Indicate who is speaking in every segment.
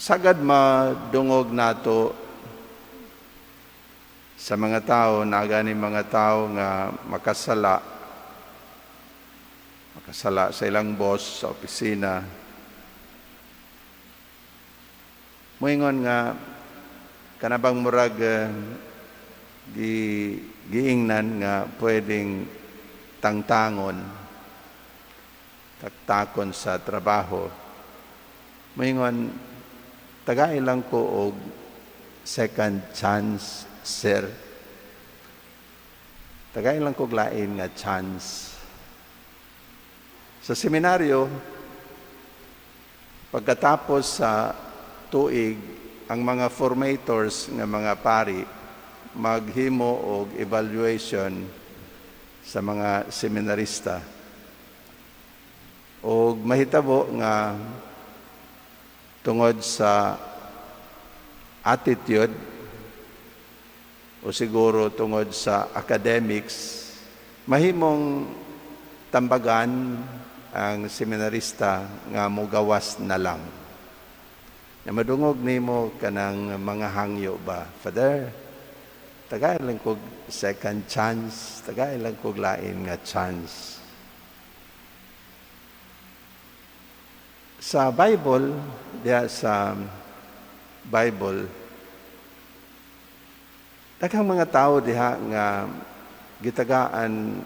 Speaker 1: Sagad madungog nato sa mga tao, naa gani mga tao nga makasala, makasala sa ilang boss sa opisina. Moingon nga kanabang murag giingnan nga pwedeng tangtangon, taktakon sa trabaho. Moingon, "Tagai lang ko og second chance, sir. Tagai lang ko lain nga chance." Sa seminaryo, pagkatapos sa tuig, ang mga formators nga mga pari maghimo og evaluation sa mga seminarista. Og mahitabo nga tungod sa attitude o siguro tungod sa academics, mahimong tambagan ang seminarista nga mugawas na lang. Na madungog nimo kanang mga hangyo ba, "Father, tagay lang kog second chance, tagay lang kog lain nga chance." Sa Bible, diya sa Bible, daghang mga tao diha nga gitagaan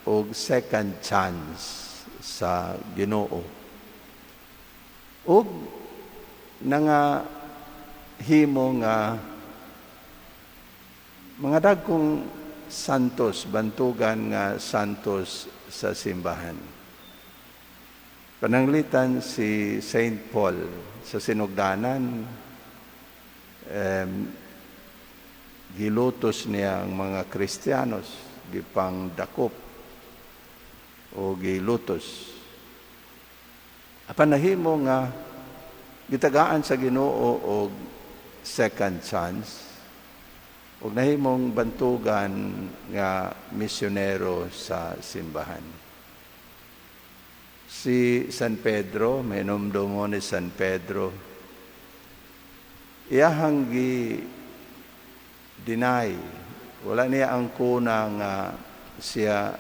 Speaker 1: og second chance sa Ginoo. Og nanga himo nga mga dagkong santos, bantugan nga santos sa simbahan. Pananglitan si Saint Paul sa sinugdanan, gilutos niya ang mga Kristiyanos, gipangdakop o gilutos. Apan nahimo nga gitagaan sa Ginoo og second chance ug nahimong bantugan nga misyonero sa simbahan. Si San Pedro, mahinumdumo ni San Pedro, iyahang gi deny, wala niya ang kuna nga siya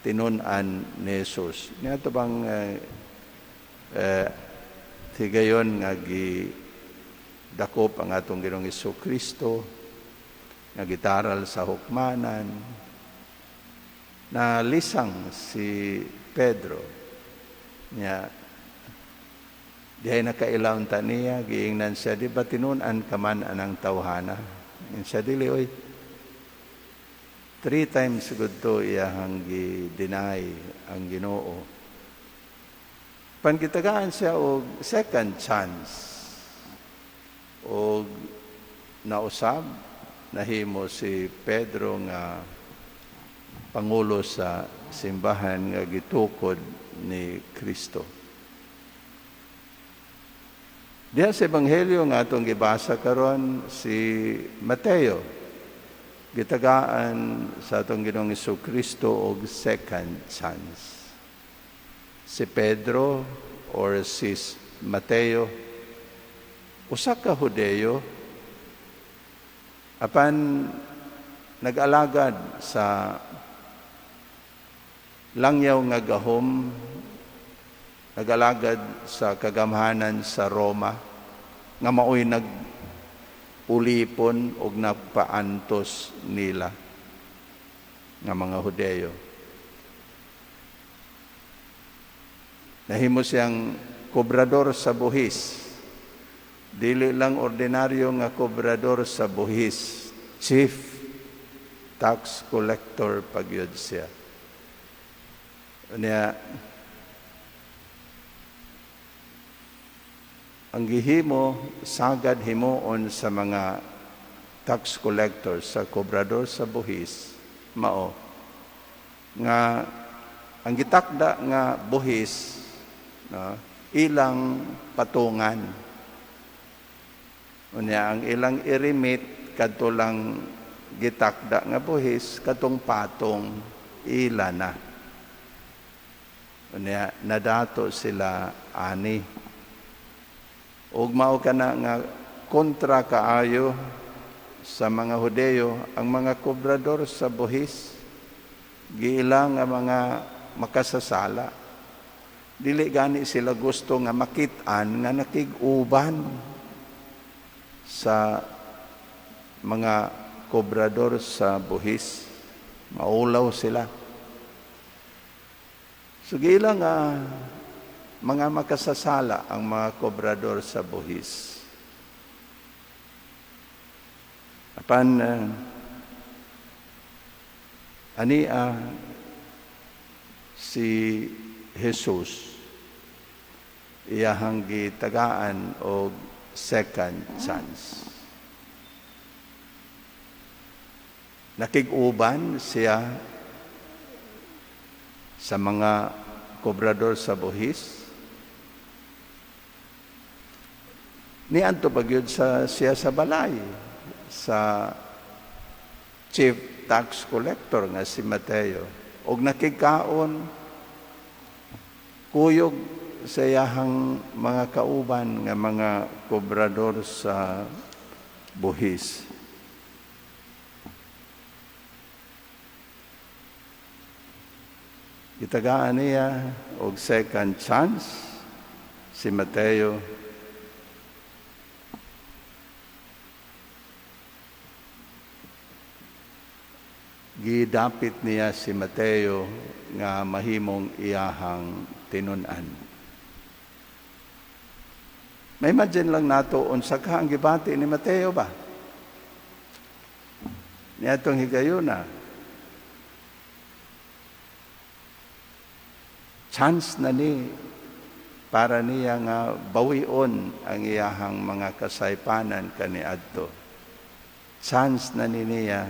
Speaker 1: tinun-an ni Jesus. Niya ito bang higayon nga gi dakop ang atong Ginoong Hesus Kristo, nga gitaral sa hukmanan, na lisang si Pedro niya, dihay nakailaw ta niya, giingnan siya, "Di ba tinun-an ka man anang tawhana?" Ingon siya, "Dili oy." Three times gud to iyahang gi-deny ang Ginoo. Gitagaan siya og second chance. Og nausab nahimo si Pedro nga pangulo sa simbahan nga gitukod ni Kristo. Diha sa Ebanghelyo nga atong gibasa karon, si Mateo gitagaan sa atong Ginoong Kristo og second chance. Si Pedro or si Mateo, usa ka Hudeyo, apan nag-alagad sa langyaw nga gahom, nag-alagad sa kagamhanan sa Roma nga maoy nag ulipon og nagpaantos nila nga mga Hudeyo. Nahimo siyang kobrador sa buhis. Dili lang ordinaryo nga kobrador sa buhis, chief tax collector pagyud siya. Unya, ang gihimo sagad himuon sa mga tax collectors, sa kobrador sa buhis, mao nga ang gitakda nga buhis, no, ilang patungan. Unya ang ilang i-remit kadto lang gitakda nga buhis, katong patong ila na. Unya nadato sila ani. Ug mao kana nga kontra kaayo sa mga Hudeyo ang mga kobrador sa buhis, giila nga mga makasasala. Dili gani sila gusto nga makit-an nga nakig-uban sa mga kobrador sa buhis. Maulaw sila. So giila nga mga makasasala ang mga kobrador sa buhis. Apan ania si Jesus iyahang gitagaan og second chance. Nakig-uban siya sa mga kobrador sa buhis. Niadto pa gyud sa siya sa balay sa chief tax collector nga si Mateo, og nakigkaon kuyog sa iyahang mga kauban nga mga kobrador sa buhis. Gitagaan niya og second chance si Mateo. Gidapit niya si Mateo nga mahimong iyahang tinun-an. May imagine lang nato unsa ka ang gibati ni Mateo ba? Niadtong higayuna. Chance na ni para niya nga bawion ang iyahang mga kasaypanan kaniadto. Chance na ni niya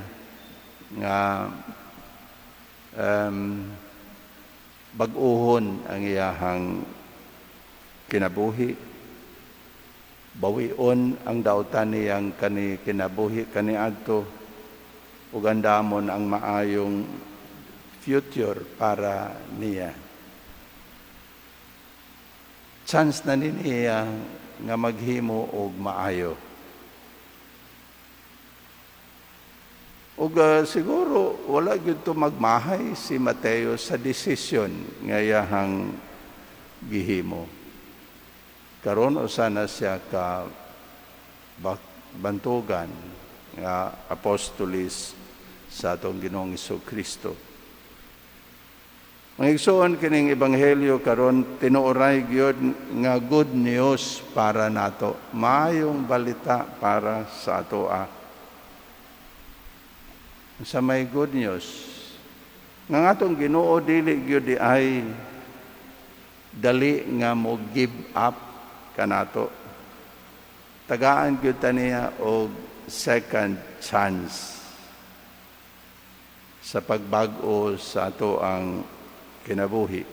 Speaker 1: nga bag-uhon ang iyahang kinabuhi, bawion ang dautan niyang kani kinabuhi kaniadto, ug andamon ang maayong future para niya. Chance na ni niya nga maghimo og maayo. Ug siguro wala gyud to magmahay si Mateo sa desisyon nga iyahang gihimo. Karon usa na siya ka bantugan nga apostolis sa atong Ginoong Kristo. Mga igsoon, kining ebanghelyo karon tinuoray gyud nga good news para nato, maayong balita para sa atoa. Sa may good news nga atong Ginoo dili gyud di ay dali nga mo give up kanato. Tagaan gyud ta niya og second chance sa pagbag-o sa ato ang kinabuhi.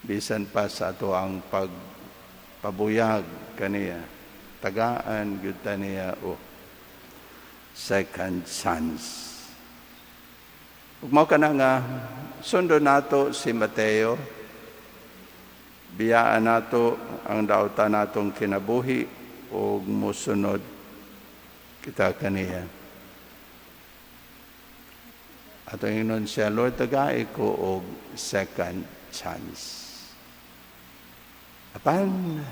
Speaker 1: Bisan pa sa ato ang pagpabuyag kaniya, tagaan gyud ta niya og second chance. Ug mao kana nga sundo nato si Mateo, biyaan nato ang dautan natong kinabuhi ug mosunod kita kaniya. Atong ingnon siya, Lord, tagai ko og second chance. Apan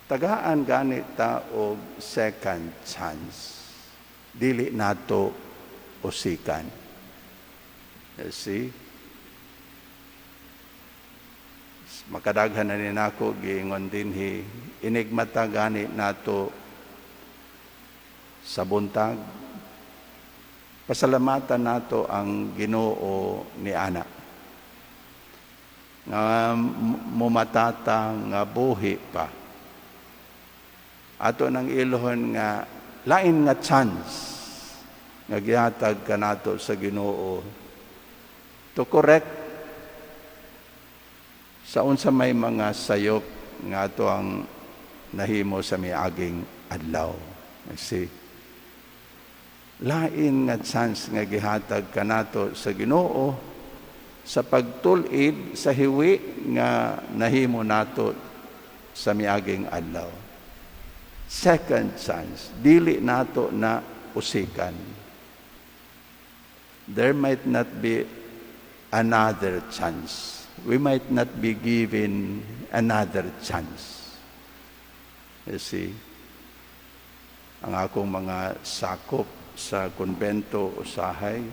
Speaker 1: tagaan gani ta og second chance, dili nato usikan. You see? Makadaghan na ni nako giingon dinhi, inigmata gani nato sa buntag. Pasalamatan nato ang Ginoo ni ana nga mumatata nga buhi pa. Ato nang ilohon nga lain nga chance nga gihatag kanato sa Ginoo to correct sa unsa may mga sayop nga ato ang nahimo sa miaging adlaw. See? Lain nga chance nga gihatag kanato sa Ginoo Sa pagtul-id sa hiwi nga nahimo nato sa miaging adlaw. Second chance, dili nato na usikan. There might not be another chance. We might not be given another chance. You see, ang akong mga sakop sa konbento usahay,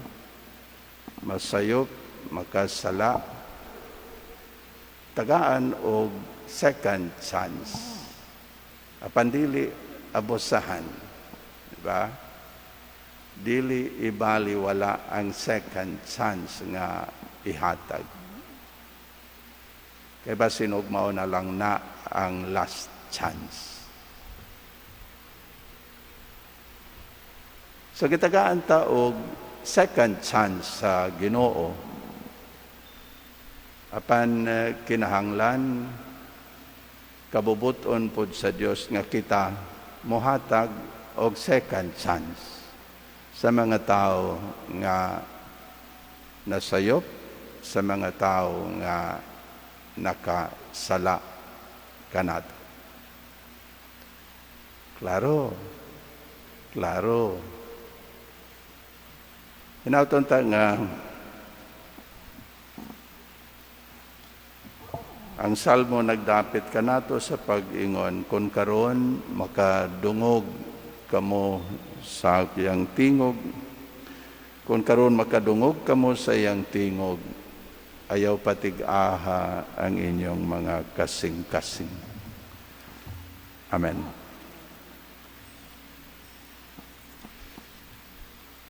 Speaker 1: masayop, makasala, tagaan og second chance. Apan dili abusahan. Diba? Dili ibaliwala ang second chance nga ihatag. Kay basin og mao na lang na ang last chance. So gitagaan ta og second chance sa Ginoo. Apan kinahanglan kabubuton pod sa Dios nga kita mohatag og second chance sa mga tao nga nasayop, sa mga tao nga nakasala kanato. Klaro. Klaro. Hinauton ta nga ang Salmo nagdapit kanato sa pag-ingon, "Kung karon makadungog kamo sa iyang tingog, kung karon makadungog kamo sa iyang tingog, ayaw patig-aha ang inyong mga kasing-kasing." Amen.